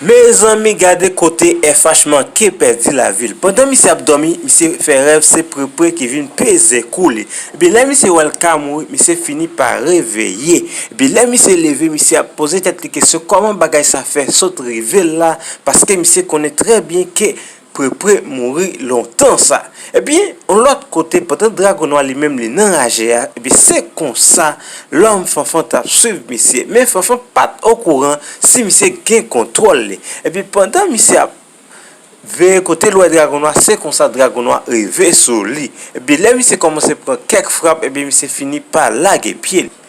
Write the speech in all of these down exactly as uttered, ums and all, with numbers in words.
Mezanmi, gade kote F H manke pèdi lavi l. Pandan misye ap dòmi, misye fè rèv se Prepre ki vin peze kou li. Ebyen, lè misye wè l ka mouri, misye fini pa reveye. Ebyen, lè misye leve, misye ap poze tèt li kesyon kòman bagay sa fè sot rive l la, paske misye konnen trè byen ke Prepre mouri lontan sa. Ebyen, yon lòt kote, pandan Dragon Nwa li menm li nan raje a, ebyen, se konsa lòm Fanfan t ap swiv misye. Men Fanfan pa t okouran si misye gen kontwòl li. Ebyen, pandan misye ap veye kote l wè Dragon Nwa, se konsa Dragon Nwa rive sou li. Ebyen, lè misye kòmanse pran kèk frap, ebyen, misye fini pa lage pye li.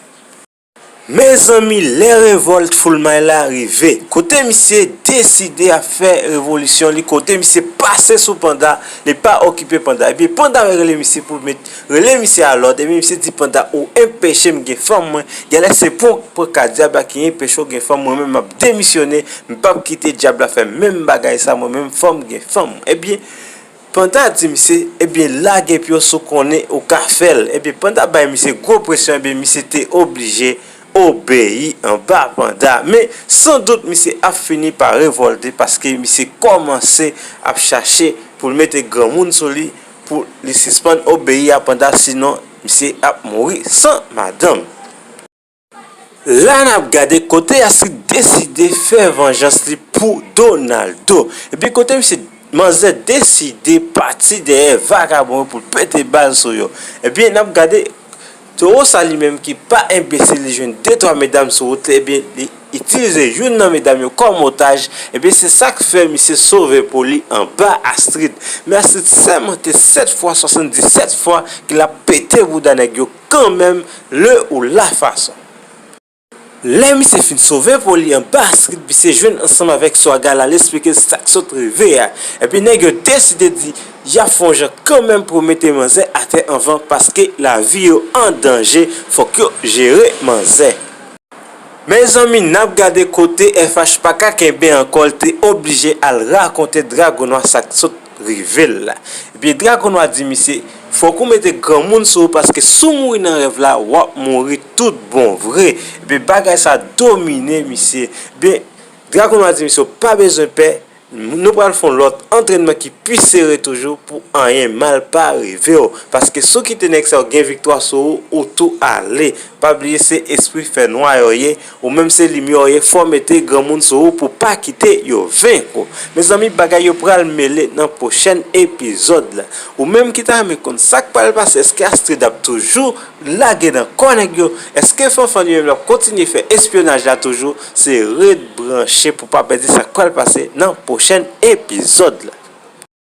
Mezanmi, lè revòlt Foulmay la rive, kote misye deside ap fè revolisyon li, kote misye pase sou Panda, li pa okipe Panda. Ebyen, Panda rele misye pou met, rele misye a lòd, ebyen, misye di Panda, "Ou enpeche m gen fanm mwen, genlè se pran, pran ka dyab la ki enpeche w gen fanm, mwen menm m ap demisyone, m p ap kite dyab la fè menm bagay sa, mwen menm fò m gen fanm mwen." Ebyen, Panda di misye, "Ebyen, lage pye w si w konnen ou ka fè l." Ebyen, Panda bay misye gwo presyon, ebyen, misye te oblije obeyi anba Panda. Men, san dout, misye ap fini pa revòlte paske misye kòmanse ap chache pou l mete granmoun sou li, pou li sispann obeyi a Panda, sinon, misye ap mouri san madanm. La n ap gade kote Astrid deside fè vanjans li pou Donaldo. Epi kote misye, manzè deside pati dèyè vakabon yo pou l pete bal sou yo. Ebyen, n ap gade Towo sa li menm ki pa enbesil, li jwenn de twa medam sou wout li, ebyen, li itilize youn nan medam yo kòm otaj, ebyen, se sa k fè misye sove po li anba Astrid. Men Astrid sèmante sèt fwa, swasanndisèt fwa ke l ap pete bouda nèg yo kanmenm, le ou la fason. Lè misye fin sove po li anba Astrid, misye jwenn ansanm avèk Swaga la, l esplike l sa k sot rive a. Epi nèg yo deside di y ap fè yon jan kanmenm pou mete manzè atè anvan, paske lavi yo an danje, fòk yo jere manzè. Mezanmi, n ap gade kote F H pa ka kenbe ankò, l te oblije al rakonte Dragon Nwa sa k sot rive l la. Ebyen, Dragon Nwa di misye, "Fòk ou mete granmoun sou ou, paske si w mouri nan rèv la, w ap mouri tout bon vre." Ebyen, bagay sa domine misye. Ebyen, Dragon Nwa di misye, "W pa bezwen pè, nou pral fè yon lòt antrènman ki pi sere toujou pou anyen mal pa rive w. Paske si w kite nèg sa yo gen viktwa sou ou, ou tou ale." Pa bliye se espri fènwa yo ye, ou menm se limyè w ye, fò w mete granmoun sou ou pou pa kite yo venk ou. Mezanmi, bagay yo pral mele nan pwochèn epizòd la. Ou menm ki ta renmen konn sa k pral pase, èske Astrid ap toujou lage nan kò nèg yo? Èske Fanfan li menm l ap kontinye fè espyonaj la toujou? Se ret branche pou pa pèdi sa k pral pase nan pwochèn epizòd la.